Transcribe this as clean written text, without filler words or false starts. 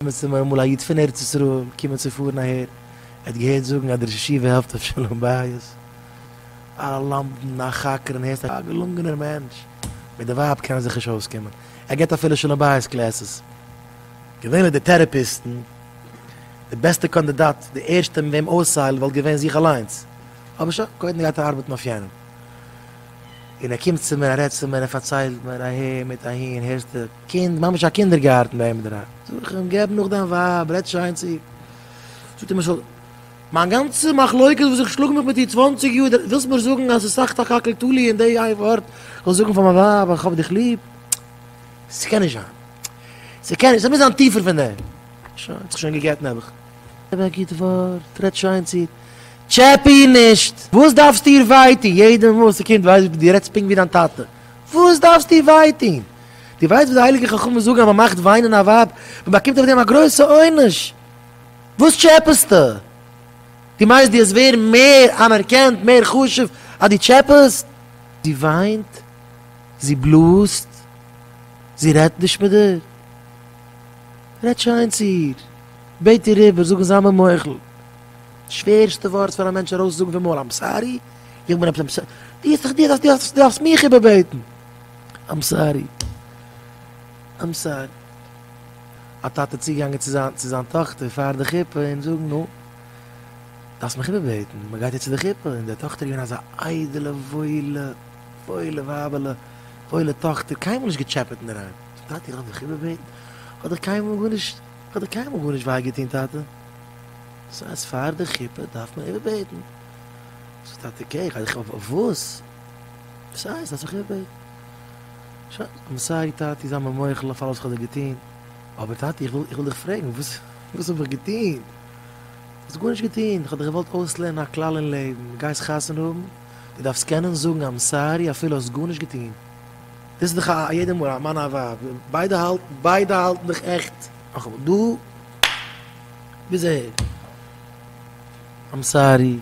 קומען צו מיר אמאל א איד פון ארץ ישראל קומען צו פארן אהער, ער האט געהערט זאגן אז דער ראש ישיבה העלפט אויף שלום בית, א למדן, א חקרן, הערסט א געלונגענער מענטש, מיט די ווייב קען ער זיך נישט אויסקומען, ער געבט אפילו שלום בית classes. געווענליך די טערעפיסטן, די בעסטע קאנדידאט, די ערשטע מיט וועם אויסהיילן וואלט געווען זיך אליינס, אבער שוין, קודם גייט ער ארבעטן אויף יענעם. און ער קומט צו מיר, ער רעדט צו מיר, ער פארציילט מיר אהער מיט אהין, הערסטו, קינד, ממש א קינדערגארטן ביי אים אינדערהיים. זאג איך אים, געב נאך דיין ווייב, רעד שיין צו איר. זאגט ער מיר, ס'זאל, מיין גאנצע מחלוקת וואס איך שלאג מיך מיט איר צוואנציג יאר, ווילסט מיר זאגן אז ס'איז סך הכל תלוי אין די איין ווארט, איך זאל זאגן פאר מיין ווייב אז כ'האב דיך ליב? ס'קען נישט זיין. ס'קען נישט, ס'מוז זיין טיפער פון דעם. שוין, האט זיך שוין גע'גט נעבעך. געב א גוט ווארט, רעד שיין צו איר. טשעפע איר נישט! וואס דארפסטו איר וויי טון? יעדע מאל ס'קומט ווייס איך דו רעדסט פונקט ווי דיין טאטע. וואס דארפסטו איר וויי טון? דו ווייסט וואס די הייליגע חכמים זאגן אז מען מאכט וויינען א ווייב, מען באקומט אויף דעם א גרויסע עונש. וואס טשעפעסטו? דו מיינסט דו וועסט ווערן מער אנערקענט, מער חשוב אז דו טשעפעסט? זי וויינט, זי בלאזט, זי רעדט נישט מיט דיר. רעד שיין צו איר, בעט איר איבער, זאג זיי מיר מוחל. שווערסטע ווארט פאר א מענטש ארויסצוזאגן פון מויל, I'm sorry, איך בין עפעס, דו האסט דאך, דו דארפסט מיך איבערבעטן, I'm sorry, I'm sorry. א טאטע צוגעגאנגען צו זיין צו זיין טאכטער פאר די חופה און זאגן, נו, דארפסט מיך איבערבעטן, מען גייט יעצט צו די חופה, און די טאכטער איז געווען אזא איידעלע וואוילע וואוילע ווייבעלע, וואוילע טאכטער, קיינמאל נישט געטשעפעט אינדערהיים, זאגט, טאטי איך דארף דיך איבערבעטן? איך האב דיך קיינמאל גארנישט, איך האב דיך קיינמאל גארנישט וויי געטון טאטע. דאס הייסט פאר די חופה דארף מען איבערבעטן. זאגט טאטע okay איך גיי דיך אויף וואס? וואס הייסט דארפסט מיך איבערבעטן? שוין I'm sorry טאטי זיי מיר מוחל אויף אלעס וואס כ'האב דיר געטון, אבער טאטי איך וויל איך וויל דיך פרעגן וואס וואס האב איך געטון? האסט גארנישט געטון, איך האב דיך געוואלט אויסלערנען א כלל אין לעבן, גייסט חתונה האבן, דו דארפסט קענען זאגן I'm sorry אפילו האסט גארנישט געטון. דאס איז דאך א יעדע מאל א מאן א ווייב, ביידע האלטן ביידע האלטן דיך עכט נאכאמאל דא ביז אהער. I'm sorry.